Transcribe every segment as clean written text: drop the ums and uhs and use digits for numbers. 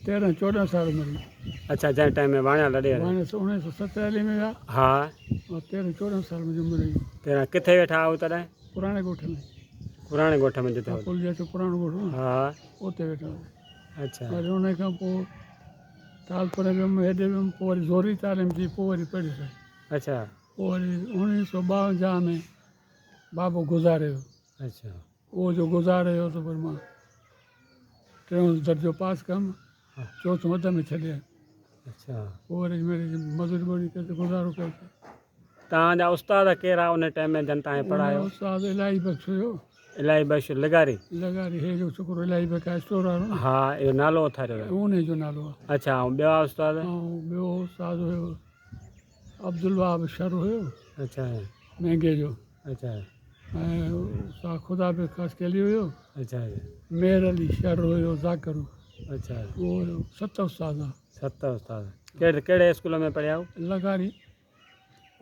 13 14 سال عمر هئي. اڇا جنهن ٽائيم ۾ واڻيا لڏي آيا. واڻيا 1947 ۾ ويا. ها. 13 14 سال منهنجي عمر هئي. 13 ڪٿي ويٺا آهيو تڏهن؟ پراڻي ڳوٺ ۾. پراڻي ڳوٺ ۾ جتي. پل جي هيٺ پراڻو ڳوٺ هو نه. ها. اتي ويٺا هئاسين. اڇا. وري ان کان پوء ٽالپر ويم هيڏي ويم پوء وري زوري تعليم ٿي پوء وري پڙهيس. اڇا. پوء وري 1952 ۾ بابو گذاري ويو. اڇا. اهو جو گذاري ويو ته پوء مان ٽيون درجو پاس ڪيم، چوٿون اڌ ۾ ڇڏي آيم. اڇا. پوء وري ميري مزوري ٻوري ڪري گذارو ڪيوسين. توهان جا استاد ڪير ها ان ٽائيم ۾ جن توهان کي پڙهايو؟ استاد الاهي بخش هيو. الاهي بخش لغاري. لغاري هي جو ڇوڪرو الاهي بخش آهي اسٽور وارو نه. ها اهو نالو اٿاريو اٿس. انهي جو نالو آهي. اڇا ۽ ٻيا استاد؟ ۽ ٻيو استاد هيو عبدالوهاب شر هيو. اڇا. مينگهي جو. اڇا. ۽ استاد خدا بخش خاصخيلي هيو. اڇا. مهر علي شر هيو ذاڪر. اڇا. اهو هيو ست استاد ها. ست استاد ڪهڙي ڪهڙي اسڪول ۾ پڙهيا آهيو؟ لغاري.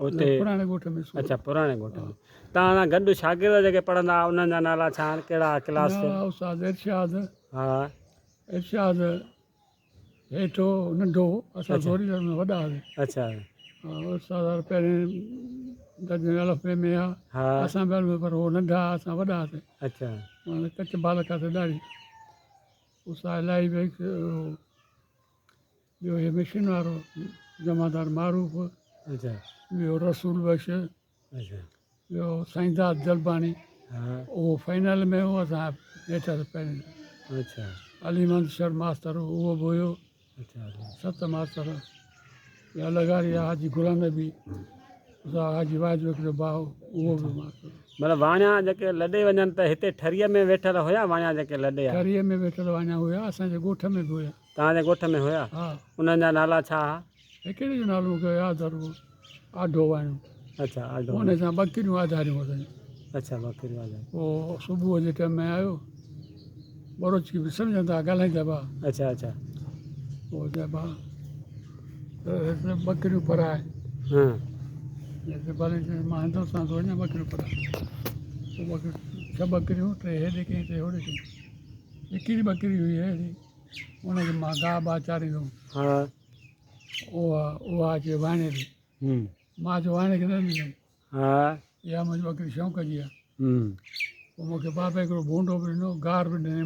اتي پراڻي ڳوٺ ۾ اسڪول. اڇا پراڻي ڳوٺ ۾. توهان سان گڏ شاگرد جيڪي پڙهندا هئا انهن جا نالا ڇا آهن ڪهڙا ڪلاس؟ نالا استاد ارشاد. ها. ارشاد هيٺ هو ننڍو هو اسان زوري ۾ وڏا هئاسين. اڇا. استاد پهرين درجي ۾ الف بي ۾ ها. ها. اسان به الف بي پر هو ننڍا هئا اسان وڏا هئاسين. اڇا. معنيٰ ڪچ بالڪ هئاسين ڏاڙهي. استاد الاهي بخش ٻيو هي مشين وارو جمعدار معروف. اڇا. ٻيو رسول بخش. اڇا. ٻيو سائينداد جلباڻي. ها. اهو فائنل ۾ هو اسان هيٺ هئاسين پهرين. اڇا. علي محمد شر ماستر هو اهو به هيو. اڇا. ست ماستر ٻيا لغاري هئا حاجي غلام نبي حاجي واحد بخش جو ڀاء اهو به ماستر. مطلب واڻيا جيڪي لڏي وڃن ته هتي ٺريء ۾ ويٺل هيا واڻيا جيڪي لڏي آيا؟ ٺريء ۾ ويٺل واڻيا هيا اسان جي ڳوٺ ۾ به هيا. توهان جي ڳوٺ ۾ هيا؟ ها. انهن جا نالا ڇا ها؟ هڪڙي جو نالو مون کي ياد آهي رڳو آڍو واڻيو. اڇا آڍو. ان سان ٻڪريون آڌاريون اسان جون. اڇا ٻڪريون آڌاريون. پوء صبح جي ٽيم ۾ آيو ٻروچ کي به سمجهندا ها ڳالهائيندا به ها. اڇا اڇا. پوء چئي با ته ٻڪريون پرائي. ها. ڀلي مان هندستان ٿو وڃان ٻڪريون پرائي. پوء ٻڪريون ڇهه ٻڪريون ٽي هيڏي ڪيائين ٽي هوڏي ڪيائين. هڪڙي ٻڪري هئي اهڙي ان کي مان گاهه باهه چاريندو هوم. ها. اها اها اچي واڻي ڏي. مان چيو واڻي کي نه ڏيندم. ها. اها منهنجي ٻڪري شوق جي آهي. هم. پوء مون کي بابي هڪڙو ڀونڊو به ڏنو، گار به ڏني.